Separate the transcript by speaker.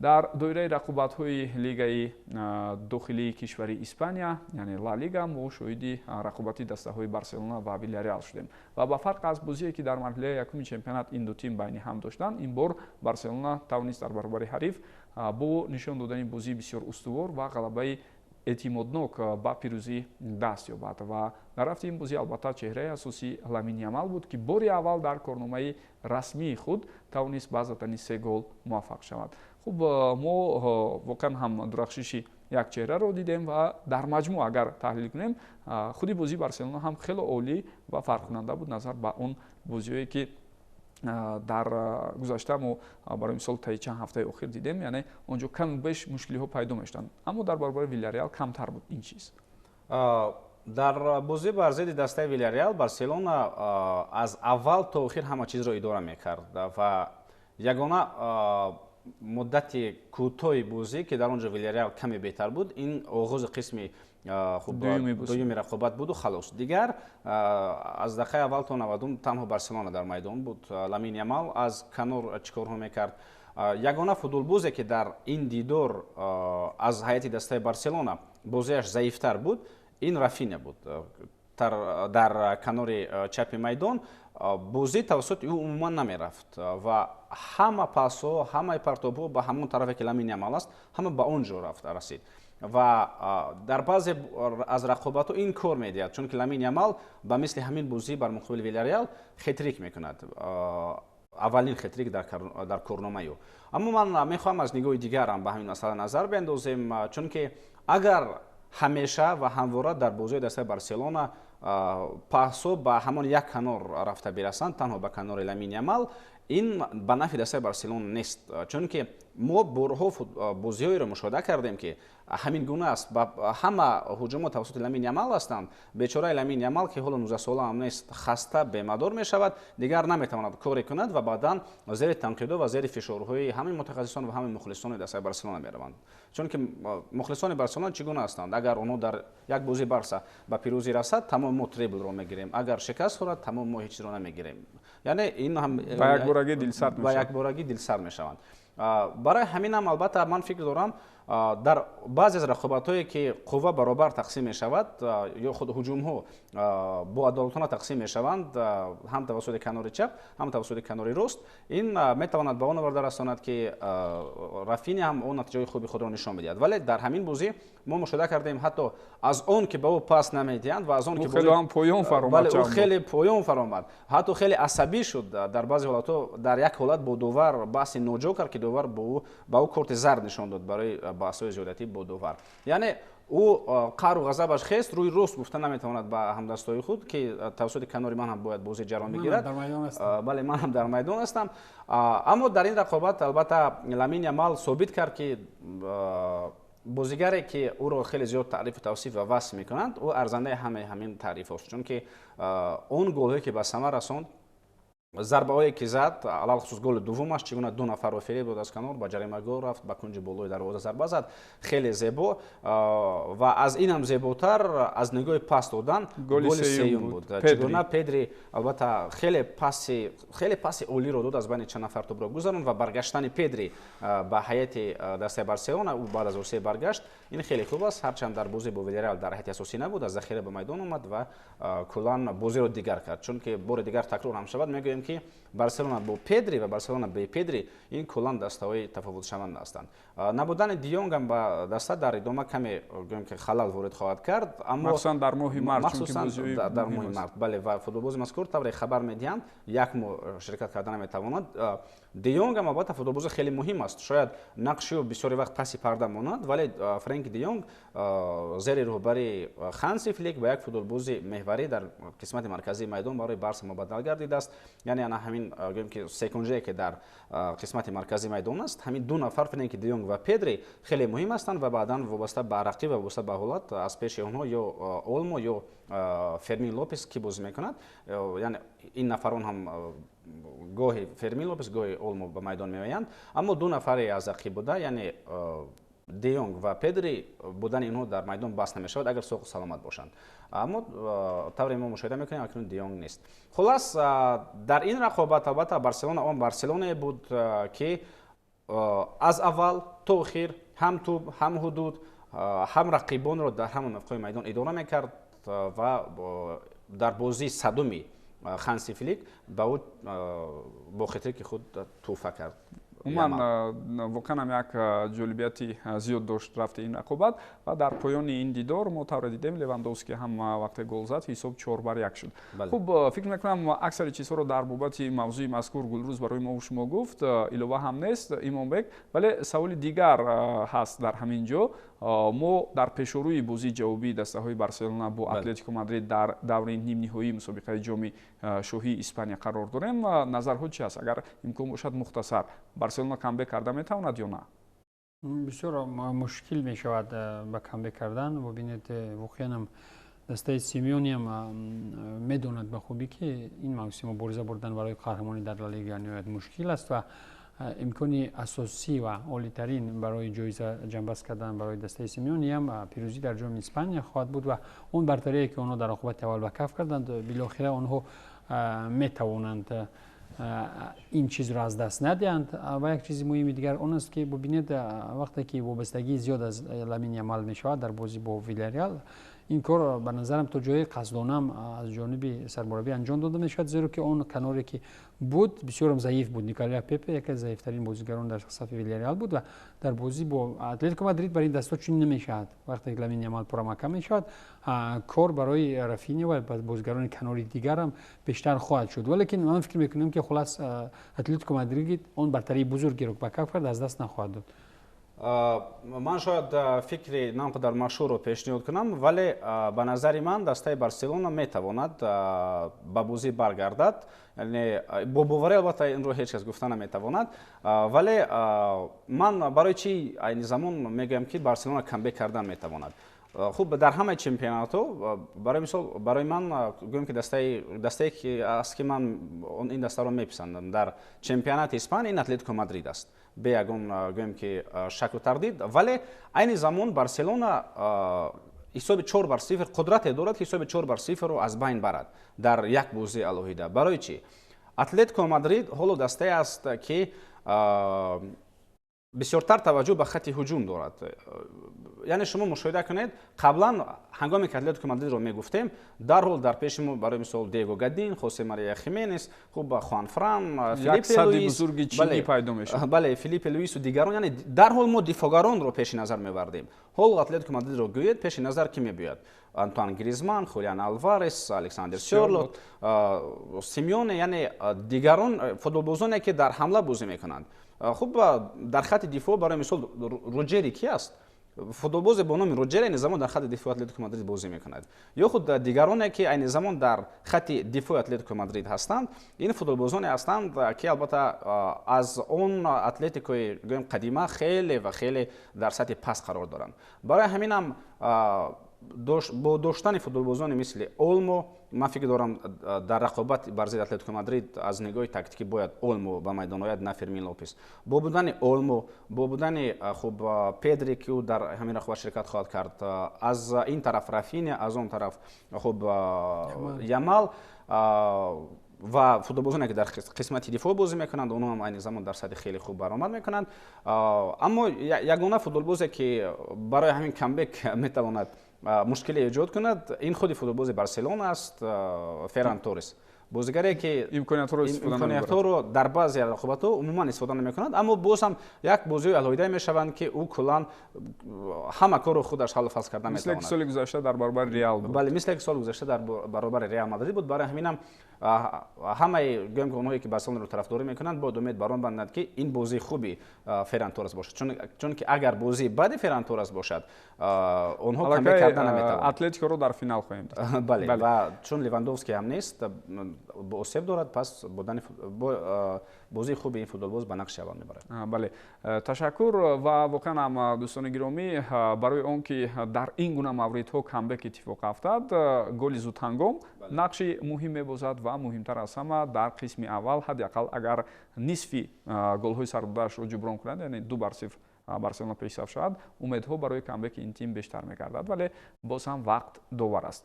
Speaker 1: Дар доираи рақобатҳои лигаи дохилии кишвари Испания, яъне Ла Лига, мо шоҳиди рақобати дастаҳои Барселона ва Вилляреал шудем ва ба фарқ аз бозие, ки дар марҳилаи якуми чемпионат ин ду тим байни ҳам доштанд, ин бор Барселона тавонист дар баробари ҳариф бо нишон додани бозии бисёр устувор ва ғалабаи эътимоднок ба пирӯзӣ даст ёбад. Ва дар рафти ин бозӣ, албатта, чеҳраи асосӣ Ламин Ямал буд, ки бори аввал дар корномаи расмии худ тавонист ба задани се гол муваффақ шавад. Хуб, мо воқеан ҳам дурахшиши як чеҳраро дидем ва дар маҷмӯъ агар таҳлил кунем, худи бозии Барселона ҳам хеле олӣ ва фарқкунанда буд назар ба он бозиҳое, ки дар гузашта мо, барои мисол, таи чанд ҳафтаи охир дидем, яъне он ҷо каму беш мушкилиҳо пайдо мешуданд, аммо дар баробари Вилляреал камтар буд ин чиз.
Speaker 2: Дар бозӣ бар зидди дастаи Вилляреал Барселона аз аввал то охир ҳама чизро идора мекард ва ягона муддати кӯтоҳи бозӣ, ки дар он ҷо Вилляреал каме беҳтар буд, ин оғози қисми хуб дуюми рақобат буду халос. Дигар аз дақиқаи аввал то 90-ум танҳо Барселона дар майдон буд. Ламин Ямал аз канор чӣ корҳо мекард. Ягона футболбозе, ки дар ин дидор аз ҳайати дастаи Барселона бозиаш заифтар буд, ин Рафиня буд. Дар канори чапи майдон бозӣ тавассути ӯ умуман намерафт ва ҳама пасҳо, ҳамаи партобҳо ба ҳамон тарафе, ки Ламин Ямал аст, ҳама ба он ҷо рафт расид. Ва дар баъзе аз рақобатҳо ин кор медиҳад, чунки Ламин Ямал ба мисли ҳамин бозӣ бар муқобили Вилляреал хетрик мекунад, аввалин хетрик дар корномаи ӯ. Аммо ман мехоҳам аз нигоҳи дигарам ба ҳамин масъала назар биандозем, чунки агар ҳамеша ва ҳамвора дар бозиҳои дастаи Барселона паҳсҳо ба ҳамон як канор рафта бирасанд, танҳо ба канори Ламин Ямал, ин ба нафъи дастаи Барселона нест, чунки мо борҳо бозиҳоеро мушоҳида кардем, ки ҳамин гуна аст, ҳама ҳуҷумҳо тавассути Ламин Ямал ҳастанд. Бечораи Ламин Ямал, ки ҳоло 19 сола ҳам нест, хаста, бемадор мешавад, дигар наметавонад коре кунад ва баъдан зери танқидо ва зери фишорҳои ҳамаи мутахассисон ва ҳамаи мухлисони дастаи Барселона мераванд. Чунки мухлисони Барселона чӣ гуна ҳастанд? Агар онҳо дар як бозии Барса ба пирӯзӣ расад, тамом, мо треблро мегирем, агар шикаст хӯрад, тамом, мо ҳеҷ чизро намегирем. Яъне ин ҳам
Speaker 1: ба якборагӣ дилсард
Speaker 2: ба якборагӣ дилсард мешаванд. Барои ҳамин ҳам, албатта, ман фикр дорам, дар баъзе аз рақобатҳое, ки қувва баробар тақсим мешавад ё худ ҳуҷумҳо бо адолатона тақсим мешаванд, ҳам тавассути канори чап, ҳам тавассути канори рост, ин метавонад ба он оварда расонад, ки Рафиня ҳам он натиҷаҳои хуби худро нишон медиҳад. Вале дар ҳамин бозӣ мо мушоҳида кардем, ҳатто аз он ки ба ӯ пас намедиҳанд ва аз он ки
Speaker 1: хеле ҳам поён фаромад.
Speaker 2: Бале, ӯ хеле поён фаромад, ҳатто хеле асабӣ шуд дар баъзе ҳолатҳо, дар як ҳолат бо довар баҳси ноҷо кард, ки довар ба ӯ корти зард нишон дод барои баҳсҳои зиёдатӣ бо довар. Яъне ӯ қаҳру ғазабаш хест, рӯи рост гуфта наметавонад ба ҳамдастои худ, ки тавассути канори ман ҳам бояд бозӣ ҷараён бигирад, бале, ман ҳам дар майдон ҳастам. Аммо дар ин рақобат, албатта, Ламин Ямал собит кард, ки бозигаре, ки ӯро хеле зиёд таърифу тавсиф ва васф мекунанд, ӯ арзандаи ҳамаи ҳамин таърифҳост, чунки он голҳое, ки ба самар расонд, зарбаҳое, ки зад, алалхусус голи дуввумаш, чӣ гуна ду нафарро фиреб дод, аз канор ба ҷаримагоҳ рафт, ба кунҷи болои дарвоза зарба зад, хеле зебо. Ва аз ин ҳам зеботар аз нигоҳи пас додан голи сеюм буд, чӣ гуна Педри, албатта, хеле паси олиро дод, аз байни чанд нафар тӯбро гузаронд ва баргаштани Педри ба ҳайати дастаи Барселона, ӯ баъд аз осеб баргашт, ин хеле хуб аст. Ҳарчанд дар бозӣ бо Вилляреал дар ҳайати асосӣ набуд, аз захира ба майдон омад ва куллан бозиро дигар кард. Чунки бори дигар такрор ҳам шавад, мегӯем, ки Барселона бо Педри ва Барселона бе Педри ин куллан дастаҳои тафовутшаванда ҳастанд. Набудани Диёнг ҳам ба даста дар идома каме, гӯем, ки халал ворид хоҳад кард, аммо
Speaker 1: махсусан дар моҳи март.
Speaker 2: Махсусан дар моҳи март, бале. Ва футболбози мазкур, тавре хабар медиҳанд, як моҳ ширкат карда наметавонад. Диёнг ҳам, албатта, футболбози хеле муҳим аст. Шояд нақши ӯ бисёри вақт паси парда монад, вале Френки Диёнг зери роҳбари Ханси Флик ба як футболбози меҳварӣ дар қисмати марказии майдон барои Барса мубаддал гардидааст. Яъне ана ҳамин, гӯем, ки секунҷае, ки дар қисмати марказии майдон аст, ҳамин ду нафар, Френки Диёнг ва Педри, хеле муҳим ҳастанд ва баъдан вобаста ба рақиб ва вобаста ба ҳолат аз пеши онҳо ё Олмо, ё Фермин Лопес ки бозӣ мекунад. Яъне ин нафарон ҳам, гоҳи Фермин Лопес, гоҳи Олмо ба майдон меоянд, аммо ду нафаре аз рақиб буда, яъне Деёнг ва Педри, будани инҳо дар майдон бас намешавад, агар соғу саломат бошанд. Аммо тавре мо мушоҳида мекунем, акнун Деёнг нест. Хулас, дар ин рақобат, албатта, Барселона он Барселонае буд, ки Аз аввал то охир ҳам тӯб, ҳам ҳудуд, ҳам рақибонро дар ҳама мавқеи майдон идора мекард ва дар бозии 100-уми Ханси Флик ба ӯ бо хетрики худ тӯҳфа кард.
Speaker 1: Умуман, воқеан ҳам як ҷолибияти зиёд дошт рафти ин рақобат ва дар поёни ин дидор мо тавре дидем, Левандовский ҳам вақте гол зад, ҳисоб 4-1 шуд. Хуб, фикр мекунам, аксари чизҳоро дар бобати мавзӯи мазкур Гулрӯз барои мо шумо гуфт, илова ҳам нест, Имомбек. Вале саволи дигар ҳаст дар ҳамин ҷо. Мо дар пешорӯи бозии ҷавобии дастаҳои Барселона бо Атлетико Мадрид дар даври нимниҳоии мусобиқаи Ҷоми Шоҳии Испания қарор дорем. Назарҳо чи аст? Агар имкон бошад, мухтасар, Барселона камбек карда метавонад ё на?
Speaker 3: Бисёр мушкил мешавад ба камбек кардан. Бубинед, воқеанам дастаи Симеониам медонад ба хубӣ, ки ин мавсим мубориза бурдан барои қаҳрамонӣ дар Ла Лига ниҳоят мушкил аст ва имкони асосӣ ва олитарин барои ҷоиза ҷамъбаст кардан барои дастаи Симеониам пирӯзӣ дар Ҷоми Испания хоҳад буд ва он бартарие, ки онҳо дар рақобати аввал ба каф карданд, билохира онҳо метавонанд ин чизро аз даст надиҳанд. Ва як чизи муҳими дигар он аст, ки бубинед, вақте ки вобастагии зиёд аз Ламин Ямал мешавад дар бозӣ бо Вилареал, ин кор ба назарам то ҷои қасдонам аз ҷониби сармураббӣ анҷом дода мешавад, зеро ки он каноре, ки буд, бисёрам заиф буд. Николя Пепе яке аз заифтарин бозигарон дар сафи Вилареал буд ва дар бозӣ бо Атлетико Мадрид бар ин дастҳо чунин намешавад. Вақте ки Ламин Ямал пурра маҳкам мешавад, кор барои Рафиня ва бозигарони канори дигарам бештар хоҳад шуд. Валекин ман фикр мекунам, ки хулас Атлетико Мадрид он бартарии бузургеро ба каф кард, аз даст нахоҳад дод.
Speaker 2: Ман шояд фикри на он қадар машҳурро пешниҳод кунам, вале ба назари ман дастаи Барселона метавонад ба бозӣ баргардад. Яъне бо боварӣ албатта инро ҳеҷ кас гуфта наметавонад, вале ман барои чӣ айни замон мегӯям, ки Барселона камбек кардан метавонад? Хуб, дар ҳамаи чемпионатҳо, барои мисол, барои ман, гӯем ки дастае ки аст, ки ман ин дастаро меписандам дар чемпионати Испания, ин Атлетико Мадрид аст, бе ягон, гӯем ки, шаку тардид. Вале айни замон Барселона ҳисоби 4-0 қудрате дорад, ки ҳисоби 4-0-ро аз байн барад дар як бозии алоҳида. Барои чӣ? Атлетико Мадрид ҳоло дастае аст, ки бисёртар таваҷҷӯҳ ба хатти ҳуҷум дорад. Яъне шумо мушоҳида кунед, қаблан ҳангоме ки Атлетико Мадридро мегуфтем, дарҳол дар пеши мо, барои мисол, Диего Годин, Хосе Мария Хименес, хуб, Хуан Фран,
Speaker 1: Филиппе Луис бузурги чинӣ пайдо мешуд.
Speaker 2: Бале, Филиппе Луису дигарон. Яъне дарҳол мо дифоъгаронро пеши назар мевардем. Ҳоло Атлетико Мадридро гӯед, пеши назар кӣ мебиёяд? Антуан Гризман, Хулиан Алварес, Александр Сёрлот, Симеоне, яъне дигарон футболбозоне, ки дар ҳамла бозӣ мекунанд. Хуб, дар хатти дифоъ, барои мисол, Роҷери ки аст? Футболбозе бо номи Роҷер айни замон дар хатти дифои Атлетико Мадрид бозӣ мекунад. Ё худ дигароне, ки айни замон дар хатти дифои Атлетико Мадрид ҳастанд, ин футболбозоне ҳастанд, ки албатта аз он Атлетикои, гӯем, қадима хеле ва хеле дар сатҳи паст қарор доранд. Барои ҳаминам бо доштани футболбозони мисли Олмо, ман фикр дорам, дар рақобат бар зидди Атлетико Мадрид аз нигоҳи тактикӣ бояд Олмо ба майдон ояд, на Фермин Лопес. Бо будани Олмо, бо будани, хуб, Педри, ки ӯ дар ҳамин рақобат ширкат хоҳад кард, аз ин тараф Рафиня, аз он тараф, хуб, Ямал ва футболбозоне, ки дар қисмати дифоъ бозӣ мекунанд, онҳо ҳам айни замон дар сатҳи хеле хуб баромад мекунанд. Аммо ягона футболбозе, ки барои ҳамин камбек метавонад мушкиле эҷод кунад, ин худи футболбози Барселона аст, Ферран Торрес, бозигаре, ки имкониятҳоро дар баъзе рақобатҳо умуман истифода намекунад. Аммо боз ҳам як бозиҳои алоҳидае мешаванд, ки ӯ куллан ҳама корро худаш ҳаллу фасл карда
Speaker 1: метавонад, мисле ки соли гузашта дар баробари Реал
Speaker 2: буд. Бале, мисле ки соли гузашта дар баробари Реал Мадрид буд. Барои ҳаминам ҳамаи, гӯем ки, онҳое, ки Барселонаро тарафдорӣ мекунанд, бояд умед бар он банданд, ки ин бозии хуби Ферран Торрес бошад, чунки агар бозии бади Ферран Торрес бошад, онҳо камбек карда наметавонанд.
Speaker 1: Атлетикоро дар финал хоҳем
Speaker 2: дид. Бале, ва чун Левандовский ҳам нест, осеб дорад, пас бозии хуби ин футболбоз ба нақши аввал мебарад.
Speaker 1: Бале, ташаккур. Ва воқеан ҳам, дӯстони гиромӣ, барои он ки дар ин гуна мавридҳо камбек иттифоқ афтад, голи зудҳангом нақши муҳим мебозад ва муҳимтар аз ҳама, дар қисми аввал ҳадди ақал агар нисфи голҳои сардодаашро ҷуброн кунад, яъне 2-0 Барселона пешсаф шавад, умедҳо барои камбеки ин тим бештар мегардад. Вале боз ҳам вақт довар аст.